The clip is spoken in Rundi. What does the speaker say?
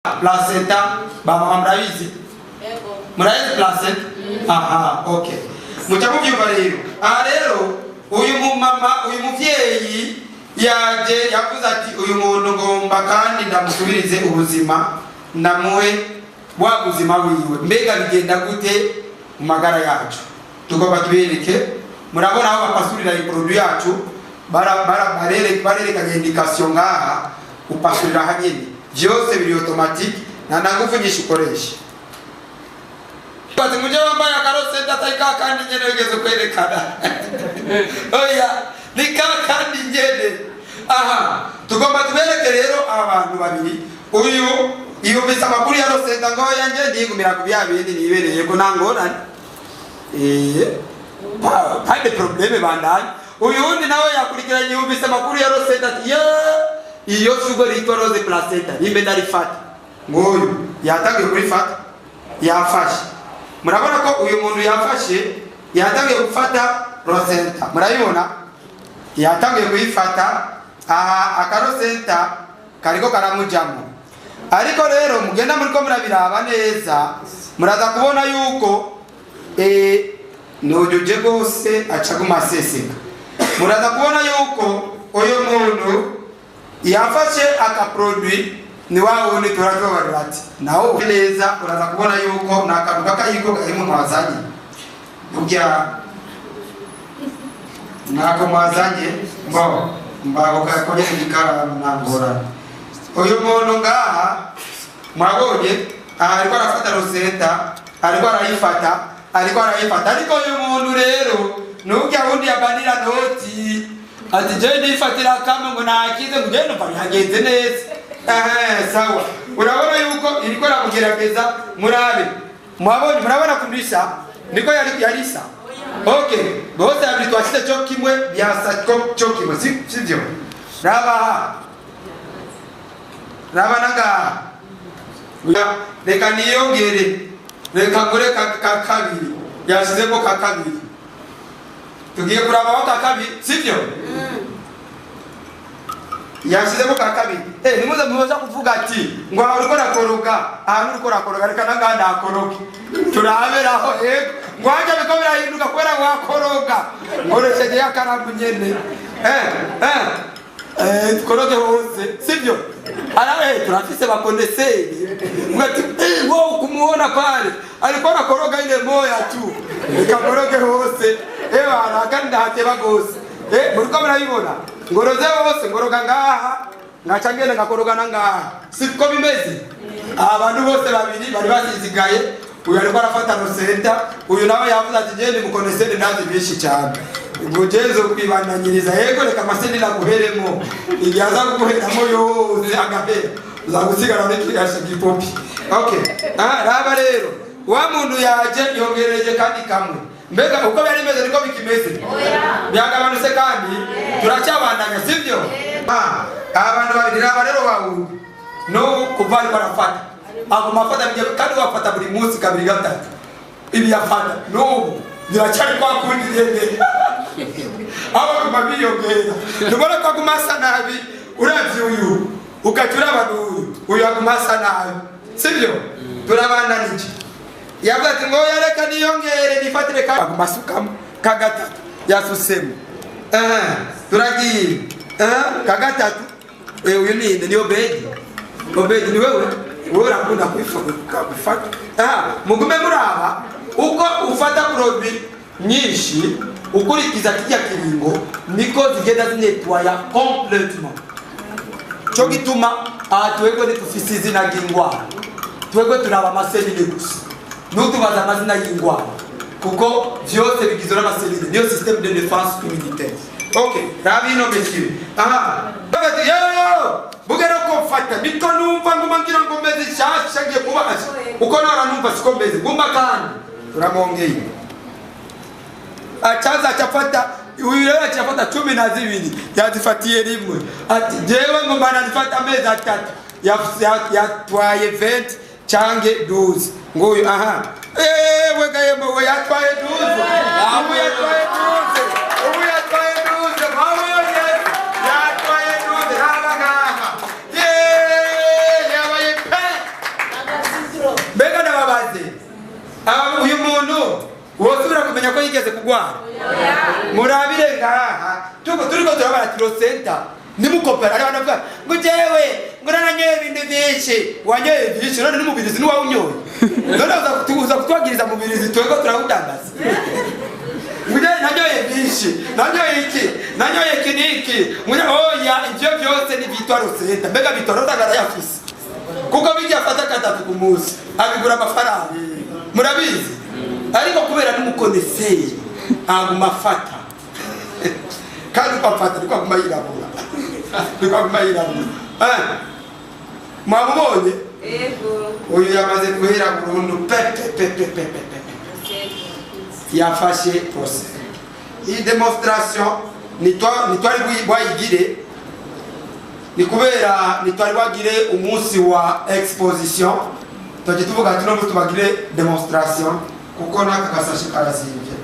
Placenta baba murabizi, murabizi placenta. Aha, okay, muca mubyumva rero. Aha rero uyu mumama, uyu muvyeyi yaje yavuze ati uyu muntu ngomba kandi ndamusubirize ubuzima, ndamuhe bwa buzima wiwe. Mbega bigenda gute mu magara yacu? Tugomba tubereke. Murabona aho bapasurira i produit yacu, barerekanye indication ngaha, upasurira hanyene, vyose biri automatique, nta na nguvu nyinshi ukoresha. Bati muje wambaye akarosenta atari ka kandi nyene wigeze kwerekana. Oya, ni ka kandi nyene. Aha tugomba tubereke rero abantu babiri. Uyu yumvise amakuru ya rosenta ngo yanje ndigumira ku bya bindi nibereye ko nta ngorane, pas de problème, bandanye. Uyu wundi nawe yakurikiranye, yumvise amakuru ya rosenta ati ye iyo shugo yitwa rose placenta nimbe ndarifata. Nguyu yatangiye kurifata, yafashe. Murabona ko uyu muntu yafashe, yatangiye gufata rosenta, murabibona yatangiye kuyifata. Aha akarosenta kariko karamujamo. Ariko rero mugenda muriko murabiraba neza, muraza kubona yuko nujuje rwose acaguma aseseka. Muraza kubona yuko uyu muntu yafashe aka produit ni wa wundi turatubabarira ati nawo neza. Uraza kubona yuko ni akantu k'akayiko karimo mwazanye, burya ntako mwazanye ngo mbago kakongera ikaramu, nta ngorane. Uyu muntu ngaha mwabonye aha ariko arafata rosenta, ariko arayifata, ariko arayifata. Ariko uyu muntu rero nubya wundi yabanira noti ati je ndifatira kamwe ngo nakize, ngo je numva byagenze neza. Ehe, sawa, urabona yuko iriko ramugerageza. Murabe, mwabonye, murabona kundisha niko yari yarisa. Okay, bose babiri twashyize cyo kimwe, byasa cyo kimwe, sivyo? Raba, raba nangaha, reka niyongere, reka ngure ka kabiri. Yashizemo ka kabiri, tugiye kurabaho ka kabiri, sivyo? Yashizemo ka kabiri. Nimuze muza kuvuga ati ngo aha uriko urakoroga, aha uriko urakoroga, reka nangaha ndakoroge turaberaho. Ego, ngo hajya biko birahinduka kubera wakoroga. Nkoresheje yakaramu nyene, tukoroge hose, sivyo? Ara turafise ba connaisseurs ngati wowe kumuona pale alikuwa anakoroga ile moya tu, ikakoroge hose. Bana kandi ndahateba gose. Muriko murabibona, ngoroze hose, ngoroga ngaha, ngaca ngenda ngakoroga na ngaha, siko bimeze? Abantu bose babiri bari basizigaye. Uyu ariko arafata rosenta, uyu nawe yavuze ati gende mu connaisseur, ndazi byinshi cyane, ngo jezo kwibandanyiriza. Yego, reka amaseni naguheremo, igihe aza kuguheramo yose agahera, uzagusigara n'ikiyasha gipopi. Okay, raba rero wa muntu yaje yongereje kandi kamwe. Mbega uko byari bimeze niko bikimeze? Byagabanutse kandi turacyabandanya, sibyo? Abantu babiri, raba rero wawundi n'ubu kuva ariko arafata, aguma afata kandi wafata buri munsi kabiri gatatu. Ibi yafata n'ubu biracyari kwa kundi nyene, aho baguma biyongera. Ntubona ko aguma asa nabi? Uravye uyu ugaca uraba n'uyu, uyu aguma asa nabi, sibyo? Turabandanije. Yavuze ati ngo yareka niyongere nifatire ka aguma asukamo ka gatatu, yasusemo. Turagiye ka gatatu. Uyu ni nde? Ni Obedi. Obedi, ni wewe, wewe urakunda kwifata. Mugume muraba uko ufata produit nyinshi ukurikiza kijya kiringo, niko zigenda zinetwaya complètement. Cyo gituma aha twebwe ntitufise izina ry'ingwara, twebwe turaba ama cellules gusa, ntutubaze amazina y'ingwara kuko vyose bigizwe n'ama cellules, niyo système de défense immunitaire. Okay, raba ino monsieur. Aha bagati yo bugera ko mfata niko numva nguma ngira ngo meze nshasha, ngiye kuba uko nora numva siko meze, guma kandi turamwongeye. Acaza acafata uyu rero acafata 12, yazifatiye rimwe. Ati jewe ngomba nazifata amezi 3, yatwaye 20 canke 12. Nguyu aha, ewe gayemo we yatwaye 12, abu yatwaye 12, ubu yatwaye 12, mwabonye yatwaye 12. Raba ngaha, yabaye pe. kumenya ko yigeze kugwara? Murabire ngaha, tuko turiko turabara Rocenta. Nimukopera ari abantu bavuga ngo jewe ngo naranyoye ibintu byinshi. Wanyoye byinshi none n'umubirizi niwawunyoye? None uza kutwagiriza mubirizi, twebwe turawudandaza. Ngo nanyoye byinshi, nanyoye iki, nanyoye iki n'iki. Ngo oya, ivyo byose ni vyitwa Rocenta. Mbega bitwa arayafise? Kuko bijya afata katatu ku munsi abigura amafaranga, murabizi. Ariko kubera n'umu connaisseur aguma afata, kandi uko afata niko aguma yirabura, niko aguma yirabura. Mwamubonye? Ego. Uyu yamaze guhera burundu pe pe pe pe pe pe pe. Yafashe procès. Iyi démonstration nitwari bwayigire, ni kubera nitwari bwagire umunsi wa exposition. Tujye tuvuga ati no tubagire démonstration, kuko n'aka gasashe karazimvye.